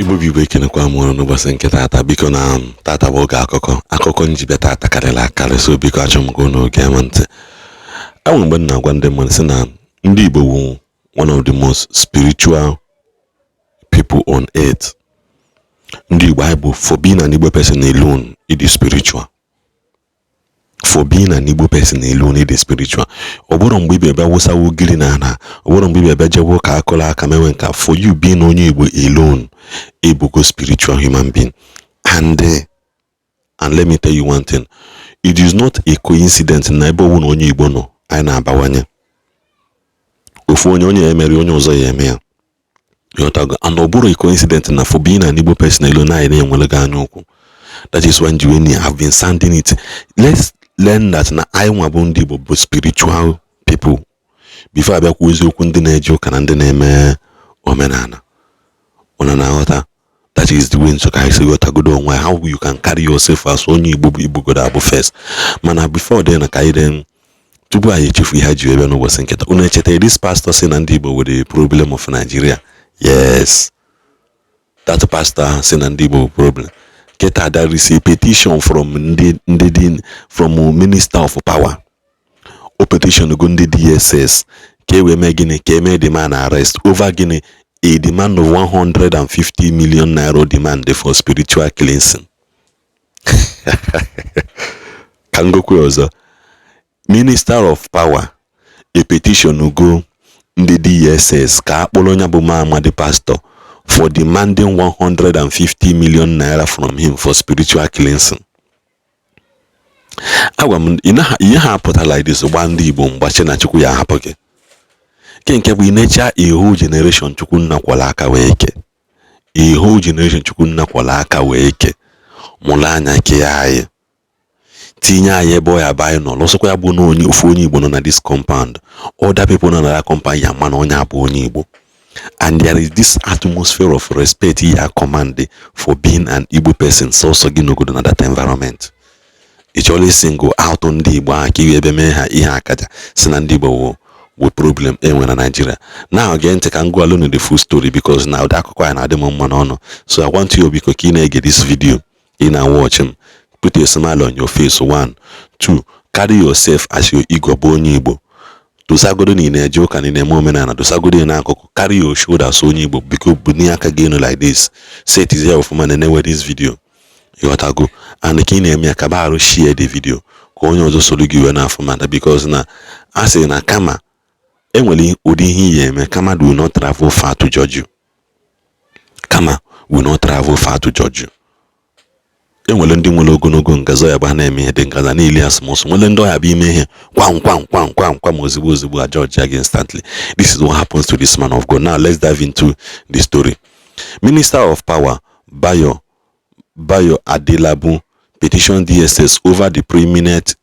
Igbo bụ Igbo, ekenekwa m ụnụ n'ụbọchị nke taata. Biko, na tata bụ oge akụkọ. Akụkọ njibịa tata karịrị akarị, so biko, achọ m ka unu gee m ntị. Enwere mgbe m na-agwa ndị mmadụ sị na ndị Igbo bụ one of the most spiritual people on earth. Ndị Igbo anyị bụ, for being an Igbo person alone, it is spiritual. For being an Igbo person alone, it is spiritual. Ọ bụrụ mgbe ị bịa wụsawa ugiri na ana, ọ bụrụ mgbe ị bịa jewe ụka akụrụ aka mewe nka, for you being onye Igbo alone, ịbụgo spiritual human being. And let me tell you one thing: it is not a coincidence na ebe ọbụla onye Igbo nọ, anyị na-abawanye. Ofu onye, onye ya emere, onye ọzọ ya eme ya, ịghọtago? And ọ bụrụ a coincidence na for being an Igbo person alone, anyị na-enwere gị anya ukwu. That is why njiwe have been sounding it. Let's learn that na anyị nwa bụ ndị Igbo bụ spiritual people before abịakwa eziokwu ndị na-eje ụka na ndị na-eme omenala. Ụna na-aghọta? That is the way nso ka anyị si ghọtagodo onwe how you can carry yourself as onye Igbo bụ Igbo godo abụ first. Mana before then, ka anyị den tupu anyị echefu ihe ji ebe n'ụbọchị nketa. Unu echeta this pastor si na ndị Igbo nwere problem of Nigeria? Yes, that pastor ahụ si na ndị Igbo bụ problem. Kịta there is a petition from ndị dị from Minister of Power. O petition go ndị DSS ka e wee mee gịnị? Ka e mee the man arrest. Over gịnị? A demand of 150 million naira demand for spiritual cleansing. Ka ngokwe ọzọ, Minister of Power a petition go ndị DSS ka a kpọrọ onye bụ Amadi pastor for demanding 150 million naira from him for spiritual cleansing. Agwa m ihe ha apụta like this, gba ndị Igbo mgbachi na Chukwu ya ahapụ gị. Nke bụ inecha ihu generation Chukwu nna kwọrọ aka wee ke ihu generation Chukwu nna kwọrọ aka wee ke mụrụ anya ke anyị tinye anyị ebe ọ ya bụ anyị nọ lụsịkwa ya bụ na onye ofu onye Igbo nọ na this compound, other people nọ na that compound ya ma na onye abụ onye Igbo, and there is this atmosphere of respect ya command for being an Igbo person. Sọsọ gị n'ogodo na that environment, ị chọrọ single out ndị Igbo ahụ ka iwe ebe mee ha ihe akaja si na ndị Igbo wụ problem enwe na Nigeria. Now gee ntị ka m gụọlụ unu the full story, because na ụdị akụkọ a na-adị m mma n'ọnụ. So I want you, biko, ka ị na-ege this video, ị na-watch m, put a smile on your face. One, two, carry yourself as your ego bụ onye Igbo. Dosagodo na ị na-eje ụka na ị na-eme omenala, dosagodo ya n'akụkụ. Carry your shoulders, onye Igbo. Biko, bunie aka gị elu like this, set ya ọfụma na enewe this video, ịghọtago? And ka ị na-eme ya, kaba arụ share the video ka onye ọzọ soro gị wee n'afọ mata, because na a sị na kama enwere ụdị ihe iyi eme, kama do not travel far to judge you. Kama will not travel far to judge you. Enwere ndị nwere ogologo ngazi ya bụ ha na-eme ihe dị ngaza na-eli asụmụsụ, nwere ndị ọya bụ ime ihe kwam kwam kwam kwam kwam, ozigbo ozigbo a judge ya gị instantly. This is what happens to this man of God. Now let's dive into the story. Minister of Power Bayo Adelabu petitioned DSS over the preeminent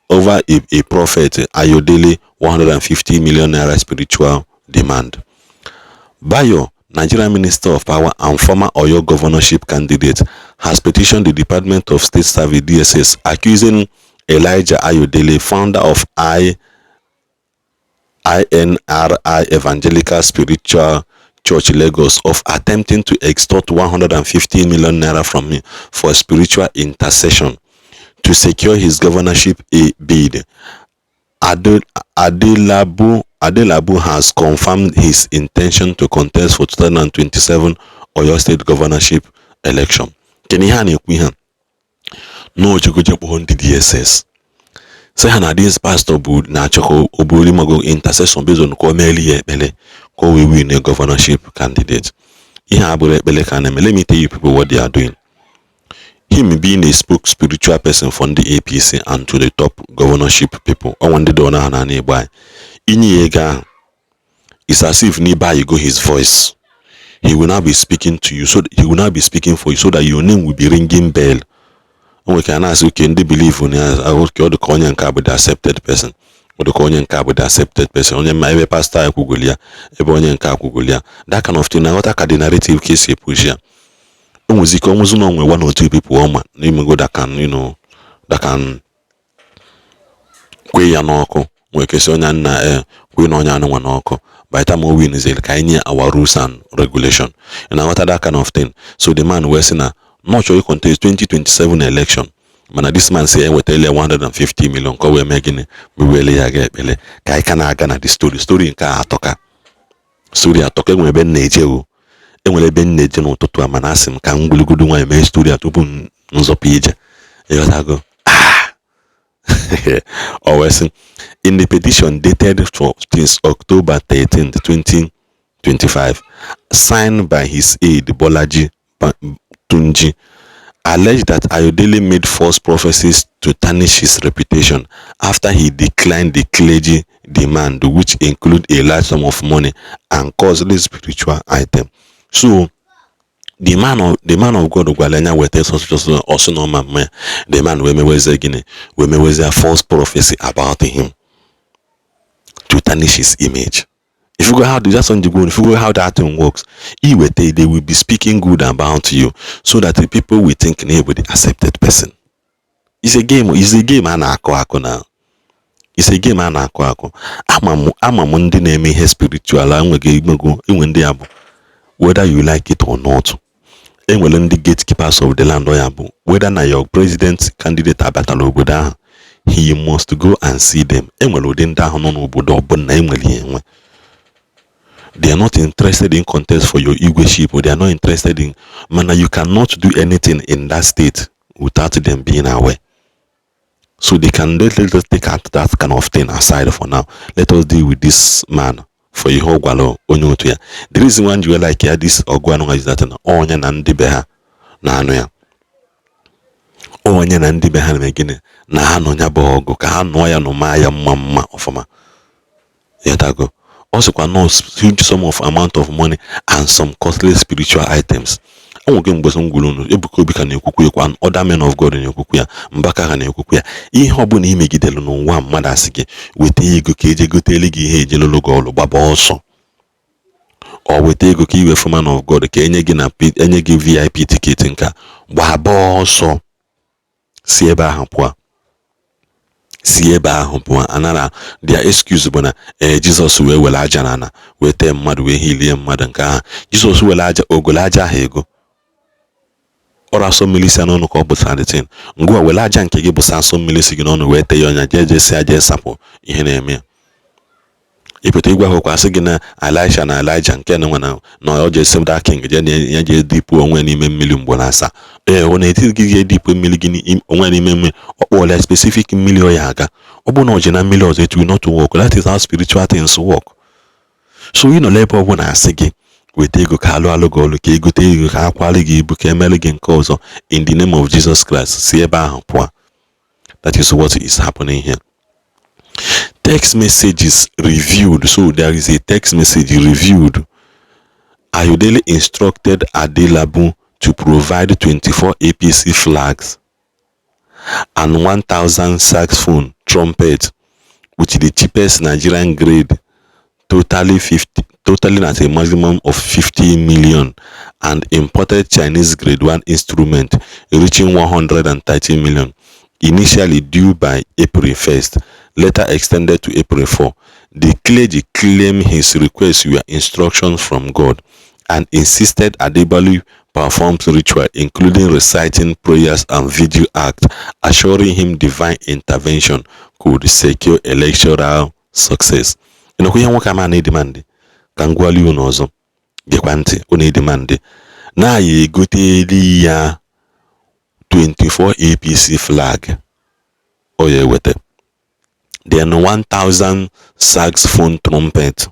over a prophet Ayodele 150 million naira spiritual demand. Bayo, Nigerian Minister of Power and former Oyo governorship candidate, has petitioned the Department of State Service, DSS, accusing Elijah Ayodele, founder of INRI Evangelical Spiritual Church Lagos, of attempting to extort 150 million naira from him for spiritual intercession to secure his governorship bid. Adelabu has confirmed his intention to contest for 2027 Oyo State governorship election. Kedu ihe a na-ekwu? Ihe a na ojegoje kpọọ ndị DSS sị ha na this pastor bụ na-achọ ka o buru mago intercession based on ka o meeli ya ekpere ka o wee win a governorship candidate. Ihe a bụrụ ekpere ka a na-eme. Let me tell you people what they are doing. Him being a spoke spiritual person from the APC and to the top governorship people, ọnwa ndị dị ha na Igbo anyị inye ya ego ahụ is as if n'ebe you go his voice, he will now be speaking to you, so he will now be speaking for you, so that your name will be ringing bell. O nwere ka a na-asị oke ndị believe na ya, oke ọ dị ka onye nke a bụ the accepted person, ọ dị ka onye nke a bụ the accepted person, onye ma ebe pastor anyị kwugoli ya, ebe onye nke a kwugoli ya, that kind of thing. Na-aghọta ka the narrative ka esi epush ya. O nwezi ike onwezi na onwe one or two people ọma n'imego that can you know that can kwe ya n'ọkụ, nwere ike sị onye nna e kwe na onye anụnwa n'ọkụ. By the time o win ka anyị nye our rules and regulation. Ị na-aghọta that kind of thing? So the man wee sị na na ọ chọrọ contest 2027 election, mana this man si ewetala 150 million ka o wee mee gịnị? Mewele ya ga ekpele. Ka anyị ka na-aga na the story. Story nke a atọka, story atọka. Enwere ebe m na-eje o, enwere ebe m na-eje n'ụtụtụ a, mana asị m ka m gwulugodo nwaanyị mee story a tupu m nzọpụ ije. Ịghọtago? Ah, o wee sị, in the petition dated for since October 13, 2025, signed by his aide Bolaji Tunji, alleged that Ayodele made false prophecies to tarnish his reputation after he declined the clergy demand, which include a large sum of money and costly spiritual item. So the man of God gwara ya weta sọsọ ọsọ na ọma mma ya. The man wee mewezie gịnị? Wee mewezie false prophecy about him to tarnish his image. If you go how that's on the go, if you go how that thing works, iweta, they will be speaking good about you so that the people will think na the accepted person. It's a game, it's a game a na-akụ akụ na it's a game a na-akụ akụ. Ama m ndị na-eme ihe spiritual enweghị imego enwe ndị ya bụ whether you like it or not. Enwere ndị gatekeepers of the land. Ọ ya bụ whether na your president candidate abatala obodo ahụ, he must go and see them. Enwere ụdị ndị ahụ nọ n'obodo ọbụla enwere ya enwe. They are not interested in contest for your igweship, or they are not interested in, mana you cannot do anything in that state without them being aware. So they can let us take out that kind of thing aside for now. Let us deal with this man for ihe ọ gwara onye otu ya. The reason why you like ya this ọgụ anụ is that na onye na ndị be ha na-anụ ya, onye na ndị be ha na-eme gịnị na ha nọ ya bụ ọgụ ka ha nụọ ya nụma ya mma mma ọfụma. Yatago? Ọ sịkwa no huge sum of amount of money and some costly spiritual items. Enwege mgbe m gwuru unu, Ebuka Obi ka na-ekwukwu ekwu and other men of God na-ekwukwu ya, Mbaka ha na-ekwukwu ya. Ihe ọbụla ị megidere n'ụwa, mmadụ asị gị weta ego ka eje gotele gị ihe ejelụlụ gị ọlụ, gbaba ọsọ. Ọ weta ego ka iwe man of God ka enye gị na enye gị VIP ticket nka, gbaba ọsọ, si ebe ahụ pụọ, si ebe ahụ pụọ. Anara their excuse bụ na ee, Jizọs wee were aja na ana wee tee mmadụ wee hilie mmadụ. Nke ahụ Jizọs were aja ogolo aja ahụ ego ọrụ asọ mmiri si n'ọnụ ka ọ bụsara the thing. Ngwa, were aja nke gị bụsa asọ mmiri si gị n'ọnụ wee tee ya ọnya, jee jee si aja sapụ ihe na-eme ya. Ịpụta igwe ahụ kwasị gị na Elisha na Elijah nke na nwe na ọ jee that king jee ya jee dipụ onwe n'ime mmiri mgbe na asaa. Ee, ọ na-eti gị ga edipụ mmiri gị onwe n'ime mmiri. Ọ kpọọla specific mmiri ọ ya aga. Ọ bụrụ na ọ je na mmiri ọzọ, it will not work. That is how spiritual things work. So ị nọ n'ebe ọbụla asị gị weta ego ka alụ alụ gị ọlụ, ka egote ego ka akwalị gị ibu, ka emere gị nke ọzọ in the name of Jesus Christ, si ebe ahụ pụọ. That is what is happening here. Text messages reviewed. So there is a text message reviewed. Ayodele instructed Adelabu to provide 24 APC flags and 1000 saxophone trumpet with the cheapest Nigerian grade, totally 50, totally at a maximum of 50 million, and imported Chinese grade 1 instrument reaching 130 million, initially due by April 1st, later extended to April 4. The clergy claimed his requests were instructions from God and insisted Adebali performs ritual, including reciting prayers and video acts, assuring him divine intervention could secure electoral success. Ịnọkwa ihe nwoke ama na-edemand ka m gwali unu ọzọ. Gekwa ntị, ọ na-edemand na ya egoteli ya 24 APC flag, ọ ya eweta, then 1000 saxophone trumpet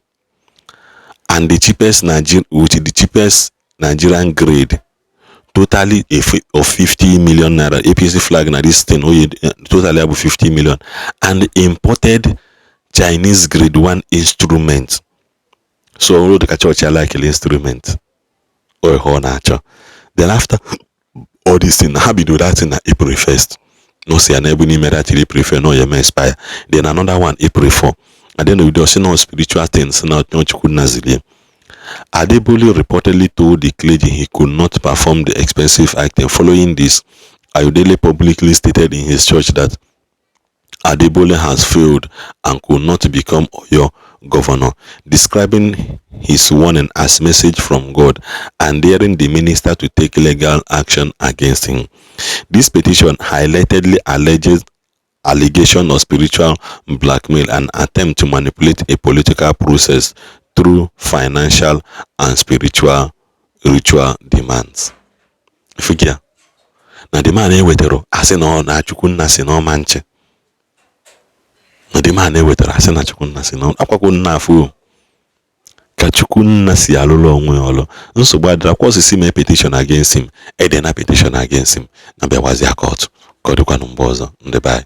and the cheapest Niger with the cheapest Nigerian grade, totally of 50 million naira. APC flag na this thing oye totally bụ 50 million and imported Chinese grade 1 instrument. So ọrụ dịka chọọchị alike instrument ọ ọ na-achọ. Then after all this thing, ha bidoro that thing na April 1st. No si ya na ebe n'ime that April 1st no ya eme expire. Then another one April 4, and then we see no spiritual things na Chukwu nazilie. Adebole reportedly told the clergy he could not perform the expensive item. Following this, Ayodele publicly stated in his church that Adebole has failed and could not become Oyo governor, describing his warning as message from God and daring the minister to take legal action against him. This petition highlightedly alleges allegation of spiritual blackmail and attempt to manipulate a political process through financial and spiritual ritual demands. Figure na the man ewetara asị na ọ na Chukwunna si na ọma nche, na the man ewetara asị na Chukwunna si na akwakwo nna afụ ka Chukwunna si alụlụ onwe ya ọlụ. Nsogbu adịra kwa osisi mee petition against him, ede na petition against him na bịakwazịa court ka ọ dịkwanụ mgbe ọzọ. Ndị be anyị.